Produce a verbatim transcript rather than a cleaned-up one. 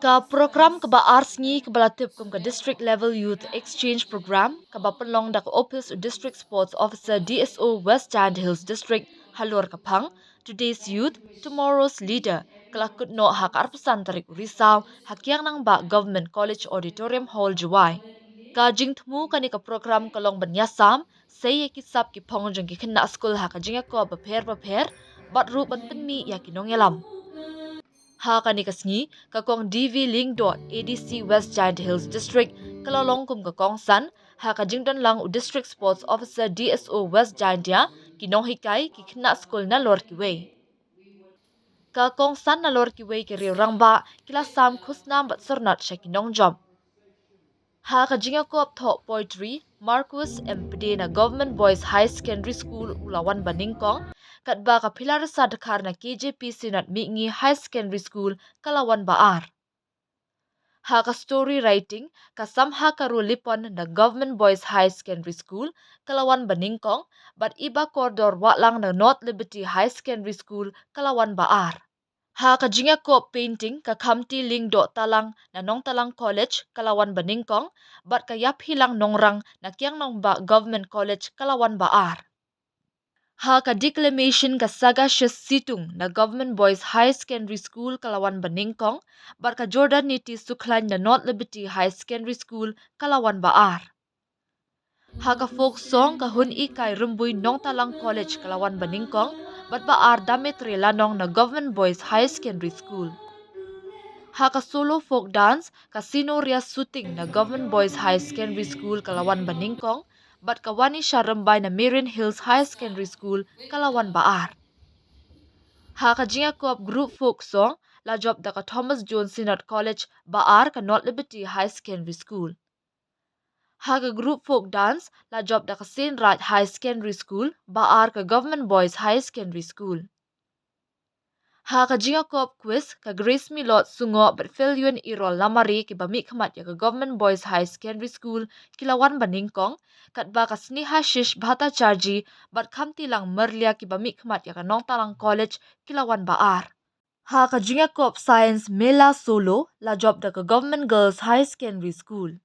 Ka program kaba ar sngi kaba la tip kum ka District Level Youth Exchange Program kaba pynlong da ka Office u District Sports Officer, D S O, West Jaintia Hills District halor ka phang Today's Youth, Tomorrow's Leader, ka la kut noh ha ka arphew san tarik u Risaw ha Kiang Nangbah Government College Auditorium Hall, Jowai. Ka jingthmu kane ka program ka long ban ïasam sei ïa ki sap ki phong jong ki khynnah skul ha ka jingïakob bapher bapher bad ruh ban pynmih ïa ki nongïalam. Ha kane ka sngi, ka Kong D V Lyngdoh, A D C West Jaintia Hills District, ka la long kum ka kongsan ha ka jingdon lang u District Sports Officer, D S O, West Jaintia, ki nonghikai, ki khynnah skul nalor kiwei. Ka kongsan nalor kiwei ki riew rangbah ki la sam khusnam bad syrnat sha ki nongjop. Ha ka jingïakob thoh poetry, Marcus M Pde na Government Boys High Secondary School u la wan ba nyngkong, katba ka Philarisa Dkhar na K J P Synod Mihngi High Secondary School ka la wan ba ar. Ha ka story writing, ka Samha Karo Lipon na Government Boys High Secondary School ka la wan ba nyngkong, bad Iba Kordor Wahlang na North Liberty High Secondary School ka la wan ba ar. Ha ka jingïakob painting, ka Khamti Lyngdoh Talang na Nongtalang College ka la wan ba nyngkong, bad ka Ïaphilang Nongrang na Kiang Nangbah Government College ka la wan ba ar. Ha ka declamation, ka Sagacious Situng na Government Boys High Secondary School ka la wan ba nyngkong, bad ka Jordan Niti Sukhlain na North Liberty High Secondary School ka la wan ba ar. Ha ka folk song, ka Hun Ikai Rymbui Nongtalang College ka la wan ba nyngkong, bad ba ar Dame Tre Lanong na Government Boys High Secondary School. Ha ka solo folk dance, ka Sinoria Suting na Government Boys High Secondary School ka la wan ba nyngkong, bad ka Wanisha Rymbai na Marian Hills High Secondary School ka la wan ba ar. Ha ka jingïakob group folk song, la jop da ka Thomas Jones Synod College, ba ar ka North Liberty High Secondary School. Ha ka group folk dance, la jop da ka Saint Raj High Secondary School, ba ar ka Government Boys High Secondary School. Ha ka jingïakob quiz, ka Grace Milot Sungoh bad Philion Irol Lamare kiba mihkhmat ïa ka Government Boys High Secondary School ki la wan ba nyngkong, katba ka Sneha Shish Bhattacharjee bad Khamtilang Marlia kiba mihkhmat ïa ka Nongtalang College ki la wan ba ar. Ha ka jingïakob science, Mela Solo, la jop da ka Government Girls High Secondary School.